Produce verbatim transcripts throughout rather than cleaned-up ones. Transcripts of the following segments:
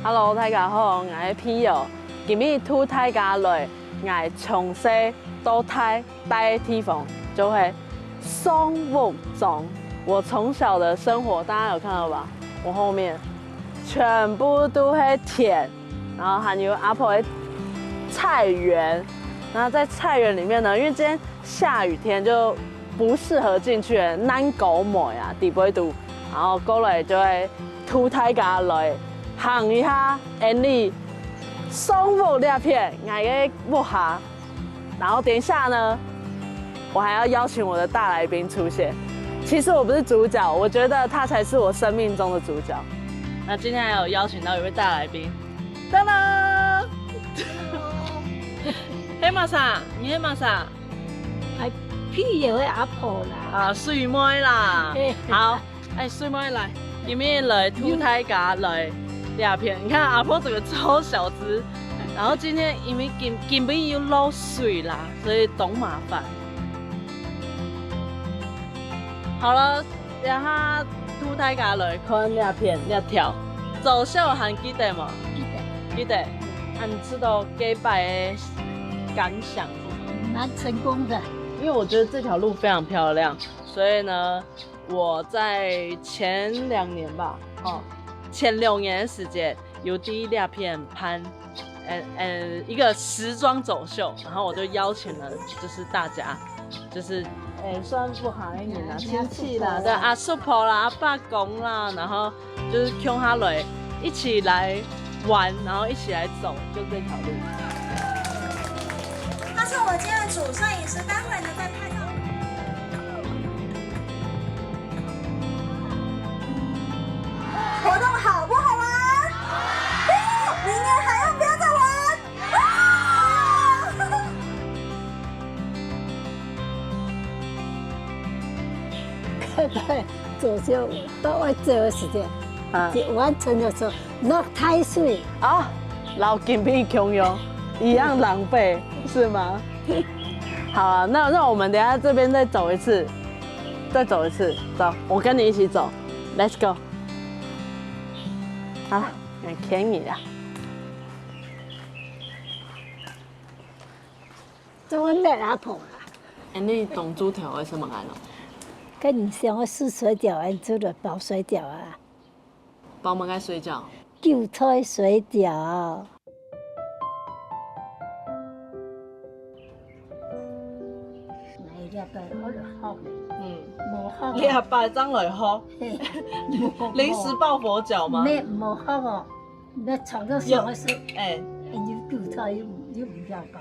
Hello，大家好，𠊎係Pio。今日渡大家來，𠊎從細到大戴个地方就係上屋莊。我從小的生活，大家有看到吧？我後面全部都係田，然後還有阿婆个菜園。然後在菜園裡面呢，因為今天下雨天就不適合進去，難搞妹啊，底背肚。然後過來就會渡大家來行一下，恁呢上屋這片，𠊎个屋下。然後等一下呢，我還要邀請我的大來賓出現。其實我不是主角，我覺得他才是我生命中的主角。那今天還有邀請到一位大來賓，當當，黑馬桑，你黑馬桑？ 係Pio个阿婆啦。啊，水妹啦。嘿。好，哎，水妹來，今日來渡大家來這片。你看阿婆整個超小隻，然後今天因為今，今晡日又落水啦，所以當麻煩。好了，這下渡大家來看這片這條，左手還記得無？記得。記得。啊，你去到該擺个感想？蠻成功的。因為我覺得這條路非常漂亮，所以呢，我在前兩年吧，哦，前兩年的時間有在這片辦，呃，呃，一個時裝走秀，然後我就邀請了，就是大家，就是，哎，算屋下个人啊，親戚啦，對，阿叔婆啦，阿伯公啦，然後就是共下來，一起來玩，然後一起來走，就這條路。他是我们今天的主攝影师，待会呢再拍照。活动好不好玩？明年还要不要再玩？走秀到愛走个時間，啊。就完成的時候，落大水。啊，摎今晡日共樣，一樣狼狽，是嗎？好啊，那，那我們等一下這邊再走一次，再走一次，走，我跟你一起走，Let's go。好，來牽你啦。 做阮个阿婆啦。恁呢當晝頭愛食麼个咯？該你想愛食水餃，恁就來包水餃啊。包麼个水餃？韭菜水餃。嗯。無好。你阿爸正來學。嘿，無，臨時抱佛腳嗎？無，無好哦。你炒到想愛食，有，哎。哎，你韭菜又，又毋曉包。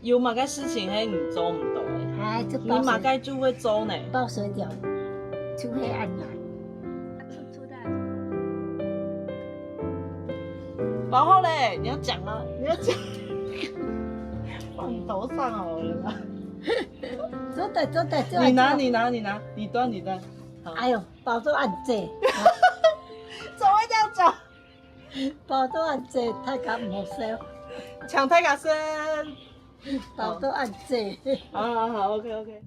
有麼个事情係你做毋到个？哎，就包水，你麼个就會做呢？包水餃，就會恁樣。包好嘞，你要講啊，你要講。放你頭上好了啦。做得，做得，做得。你拿，你拿，你拿，你端，你端。好。哎喲，包到恁濟。怎麼會這樣講？ 包到恁濟，大家毋好笑。請大家先。包到恁濟。好，好，好，OK，OK。